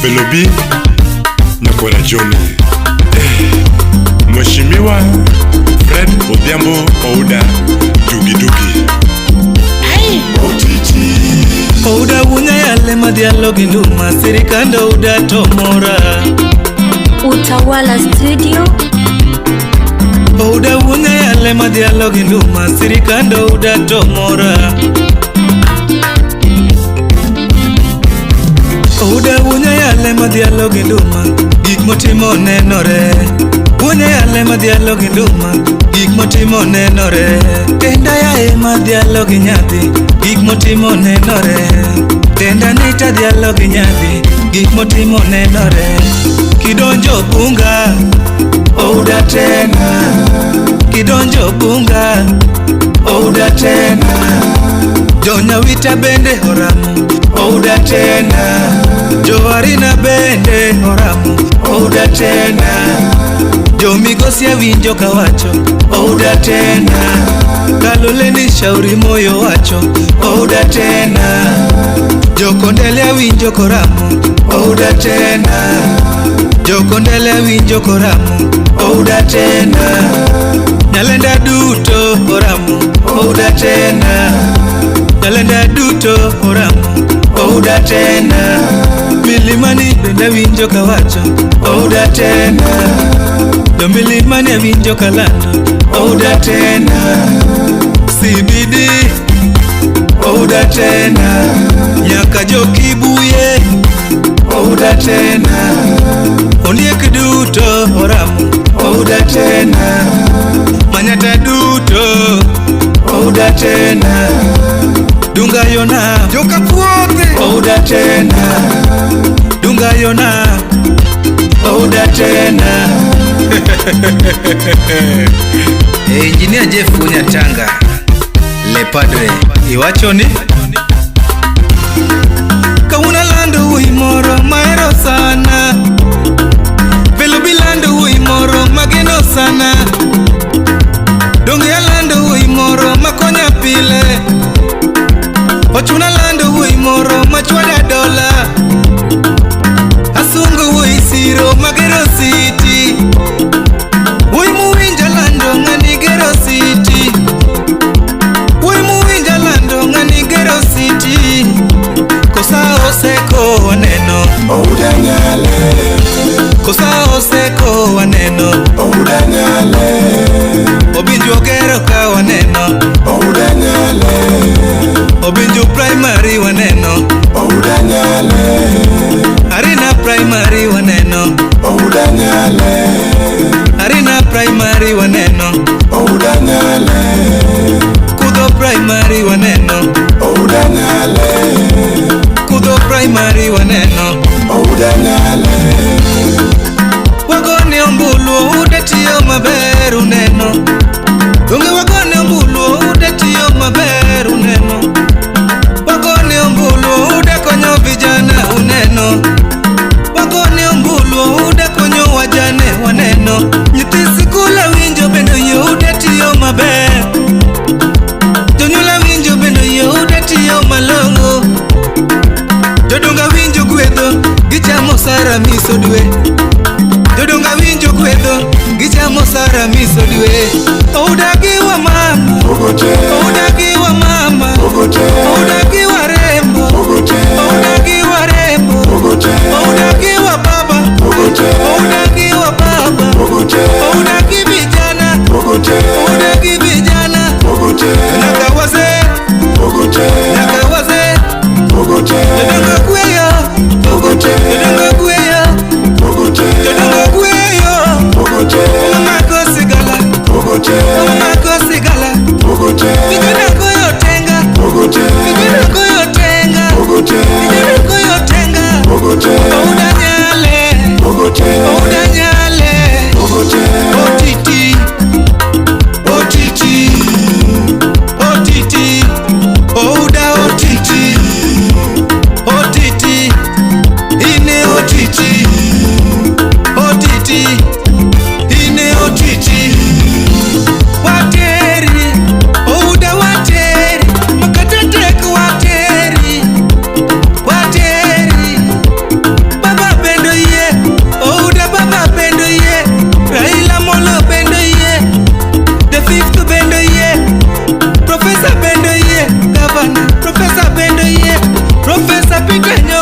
Velobi Nyakwara Joni. Mheshimiwa Fred Odhiambo Ouda Dugidugi. Ouda wunya yale madhialo gi nduma, sirikand Ouda to mora. Utawala Studio. Ouda wunya yale madhialo gi nduma, sirikand Ouda to mora. Ouda wunya yale madhialo gi nduma, gik motimo nenore. Wunya yale madhialo gi nduma, gik motimo nenore. Tenda yaye madhialo gi nyadhi, gik motimo nenore. Tenda nita dhialo gi nyadhi, gik motimo nenore. Kidonjo bunga, Ouda tena. Kidonjo bunga, Ouda tena. Jonyawita bende oramo, Ouda tena. Joarina bende oramo, Ouda tena. Jomigosi awinjo kawacho, Ouda tena. Kalole ni shauri moyo wacho, Ouda tena. Jokondele awinjo koramo, Ouda tena. Jokondele awinjo koramo, Ouda tena. Nyalenda duto oramo, Ouda tena. Nyalenda duto oramo, Ouda tena. Milimani bende awinjo kawacho, Ouda tena. Jo milimani awinjo kalando, Ouda tena. CBD, Ouda tena. Nyaka jokibuye, Ouda tena. Ondiek duto oramo, Ouda tena. Manyata duto, Ouda tena. Dunga yona, Joka puothe. Ouda tena. Dunga yona, Ouda tena. Engineer Jeff Unyatanga, Le Padre, iwacho ni Kauna lando wuoyi moro mahero sana. Velobi lando wuoyi moro mageno sana. Donge alando wuoyi moro makonya pile. Ochuna lando wuoyi moro machwada dola. Asungo wuoyi siro magero city. Wuoyi muwinja lando ng'ani gero city. Wuoyi muwinja lando ng'ani gero city. Kosa oseko waneno, Ouda nyale, kosa oseko waneno. Ouda nyale, Obinjo gero ka waneno, Ouda nyale, Obinjo primary waneno, Ouda nyale, Arina primary waneno, Ouda nyale, Arina primary waneno, Ouda nyale, Kudho primary waneno, Ouda nyale, Kudho primary waneno. Ouda nyale, Wagone ombulu ude tiyo maber uneno. Donge wagone ombulu ude tiyo maber uneno. Wagone ombulu ude konyo vijana uneno. Wagone ombulu ude konyo wajane waneno. Nyithi sikul awinjo bende oyie ude tiyo maber. Jonyuol awinjo bende oyie ude tiyo malong'o. Jodongo awinjo gwedho gichamo sara miso dwe. Jodongo awinjo gwedho gichamo sara miso dwe. Ouda gi wa mama, Ogote, ouda gi wa mama, Ogote, ouda gi wa rembo, Ogote, ouda gi wa rembo, Ogote, ouda gi wa baba, Ogote, ouda gi wa baba, Ogote, ouda gi vijana, Ogote, ouda gi vijana, Ogote, nyaka wazee, Ogote, nyaka wazee, Ogote, jodongo kweyo, Ogote, jodongo kweyo, Ogote, jodongo kweyo, Ogote, omako sigala, Ogote, omako sigala. Ogote, Vijana koyo tenga, Ogote, vijana koyo tenga, Ogote, vijana Peter.